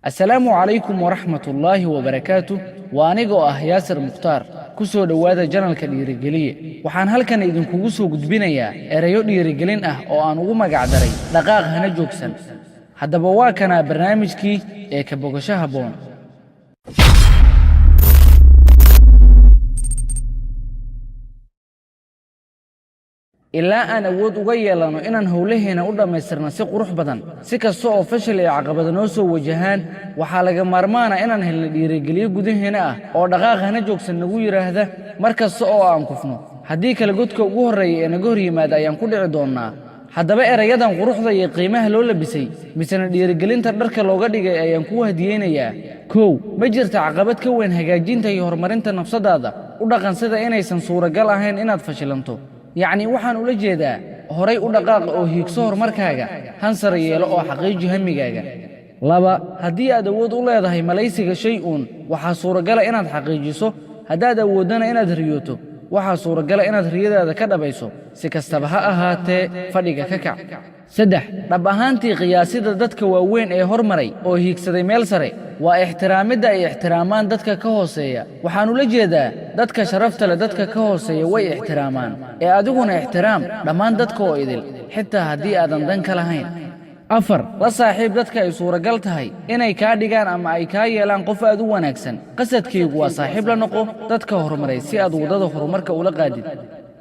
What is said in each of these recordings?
Assalaamu calaykum waraxmatullaahi wabarakaatu. Waa anigoo ah Yaasir Mukhtaar. Ku soo dhowaada channelka Dhiirigeliye. Waxaan halkan idinkugu soo gudbinayaa erayo dhiirigelin ah oo aan ugu magacdaray "Dhaqaaq Hana Joogsan". Haddaba waa kanaa barnaamijkii ee ka bogasho habboon. Ilaa aan awood uga yeelanno inaan howlaheena u dhammaystirno si qurux badan, si kasta oo fashil iyo caqabado noo soo wajahaan, waxaa laga maarmaana inaan helno dhiirigeliyo gudaheena ah oo "dhaqaaq hana joogsan" nagu yidhaahda mar kasta oo aan kufno. Haddii kale, godka ugu horreeya ee naga hor yimaada ayaan ku dhici doonnaa. Haddaba erayadan quruxda iyo qiimaha loo labisay, misena dhiirigelinta dharka looga dhigay, ayaan kuu hadiyeynayaa. 1, ma jirta caqabad ka weyn hagaajinta iyo horumarinta nafsadaada. U dhaqan sida inaysan suuragal ahayn inaad fashilanto. Yacni, waxaan ula jeedaa, horay u dhaqaaq oo hiigso horumarkaaga, hansar yeelo oo xaqiiji hamigaaga. 2, haddii aad awood u leedahay malaysiga shay uun, waxaa suuragala inaad xaqiijiso. Haddaad awooddana inaad riyooto, waxaa suuragala inaad riyadaada ka dhabayso. Si kastaba ha ahaatee, fadhiga ka kac. 3, dhab ahaantii qiyaasida dadka waaweyn ee hormaray oo hiigsaday meel sare waa ixtiraamidda ay ixtiraamaan dadka ka hooseeya. Waxaan ula jeedaa, dadka sharafta leh dadka ka hooseeya way ixtiraamaan, ee adiguna ixtiraam dhammaan dadka oo idil, xitaa haddii aadan dan ka lahayn. 4, la saaxiib dadka ay suuragal tahay inay kaa dhigaan ama ay kaa yeelaan qof aad u wanaagsan. Qasadkaygu waa saaxiib la noqo dadka horumaray si aad waddada horumarka ula qaadid.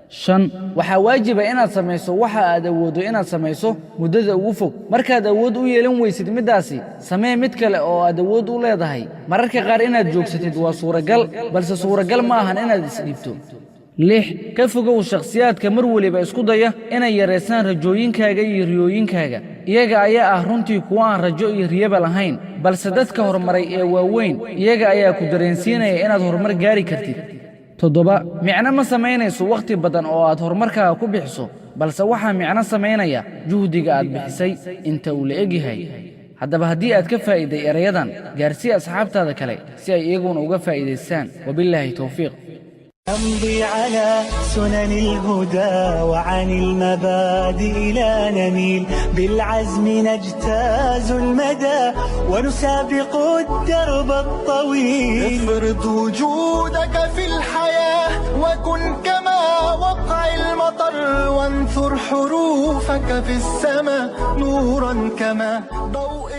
5, waxaa waajiba inaad samayso waxa aad awooddo inaad samayso muddada ugu fog. Markaad awood u yeelan weysid middaasi, samee mid kale oo aad awood u leedahay. Mararka qaar inaad joogsatid waa suuragal, balse suuragal ma ahan inaad isdhiibto. 6, ka fogow shakhsiyaadka mar weliba isku daya inay yareystaan rajooyinkaaga iyo riyooyinkaaga. Iyaga ayaa ah runtii kuwo aan rajo iyo riyaba lahayn, balse dadka horumaray ee waaweyn iyaga ayaa ku dareensiinaya inaad horumar gaari kartid. 7, micno ma samaynayso wakhti badan oo aad horumarkaaga ku bixiso, balse waxaa micno samaynaya juhdiga aad bixisay inta uu la egyahay. Haddaba haddii aad ka faa'iiday erayadan, gaarsii asxaabtaada kale si ay iyaguna uga faa'iidaystaan. Wabillaahi towfiiq. نمضي على سنن الهدى وعن المبادئ لا نميل، بالعزم نجتاز المدى ونسابق الدرب الطويل. افرض وجودك في الحياة وكن كما وقع المطر، وانثر حروفك في السماء نورا كما ضوء.